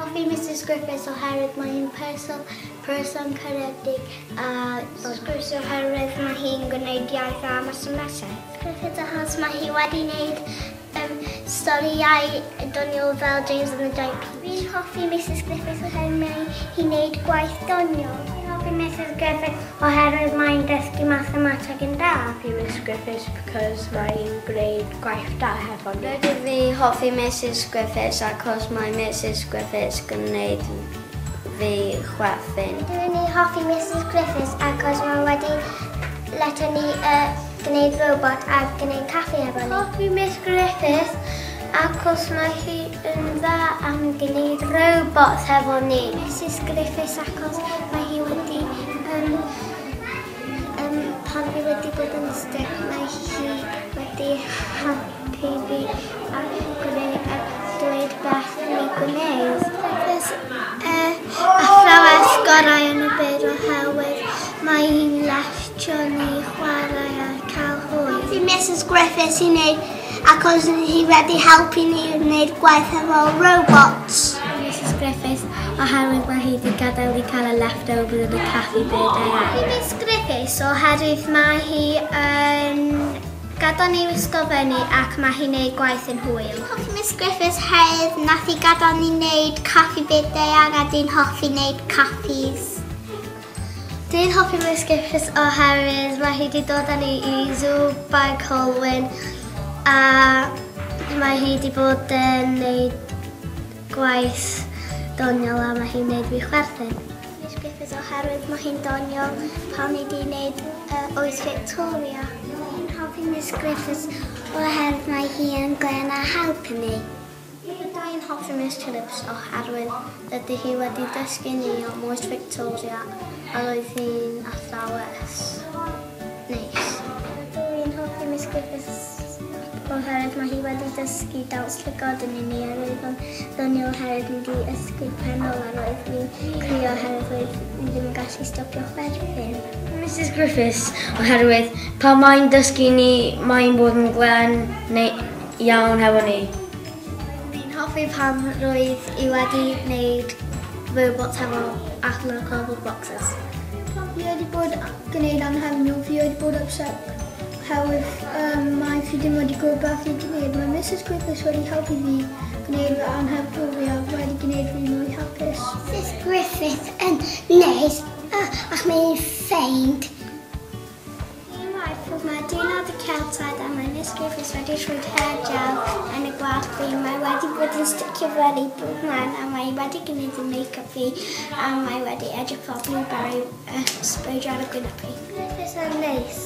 Hoffi Mrs Griffiths oherwydd mae hi'n person caredig a Mrs Griffiths oherwydd mae hi'n gwneud iaith a mathemateg. Griffiths achos mae hi wedi gwneud storïau doniol fel James and the Giant Peach. Fi'n hoffi Mrs Griffiths oherwydd mae hi'n gwneud gwaith doniol. Fi'n hoffi Mrs Griffiths oherwydd mae'n dysgu mathemateg yn da. Hoffi Mrs Griffiths because mae'n gwneud gwaith da hefo ni. Rydw fi hoffi Mrs Griffiths achos mae Mrs Griffiths gwneud fi chwerthin. Dwi'n hoffi Mrs Griffiths achos mae wedi leto ni gwneud robot a gwneud caffi efo ni. Hoffi Miss Griffiths achos mae hi yn dda am gwneud robots hefo ni. Mrs Griffiths achos mae hi wedi, pan fi wedi bod yn styc, mae hi wedi helpu fi a gwneud a dweud beth ni gwneud. Griffiths athrawes gorau yn y byd oherwydd mae hi'n letio ni chwarae a cael hwyl. Hoffi Mrs Griffiths i wneud achos hi wedi helpu ni wneud gwaith efo robots. Mrs Griffiths oherwydd mae hi wedi gadael i cael y leftovers yn y caffi byd eang. Hoffi Miss Griffiths oherwydd mae hi yn gadael ni wisgo fyny ac mae hi'n gwneud gwaith yn hwyl. Hoffi Miss Griffiths herwydd nath hi gadael ni wneud caffi byd eang a dwi'n hoffi wneud caffis. Dwi'n hoffi Miss Griffiths oherwydd mae hi wedi dod â ni i Zoo Bae Colwyn a mae hi wedi bod yn gwneud gwaith doniol a mae hi'n gwneud fi chwerthin. Miss Griffiths oherwydd mae hi'n doniol pan ni wedi gwneud Oes Victoria. Dwi'n hoffi Miss Griffiths oherwydd mae hi yn glen a helpu ni. Dwi'n hoffi Miss Phillips oherwydd dydy hi wedi dysgu ni am Oes Victoria a roedd hi'n athrawes neis. Dwi'n hoffi Miss Griffiths oherwydd mae hi wedi dysgu dawns llygoden i ni a roedd o'n ddoniol oherwydd ni wedi ysgwyd penol a roedd fi'n crio oherwydd roedd ni ddim yn gallu stopio chwerthin. Mrs Griffiths oherwydd pan mae'n dysgu ni mae'n bod yn glen neu iawn hefo ni. Fi'n hoffi pam roedd i wedi gwneud robots hefo allan o'r cardboard boxes. Pan fi wedi bod gwneud anghefnol, fi wedi bod upset oherwydd mae fi ddim wedi gwybod beth i gwneud. Mae Mrs Griffiths wedi helpu fi gwneud fy anghefnol fi a wedi gwneud fi mwy hapus. Mrs Griffith yn neis ac mae'n ffeind. Unwaith mae diwrnod y Celtaidd a mae Miss Griffiths wedi rhoi hair gel yn y gwallt fi. Mae wedi bod yn sticio fyny bob man a mae wedi gwneud y make-up fi a mae wedi edrych fel blueberry sprayio ar y gwyneb fi. Griffiths yn neis.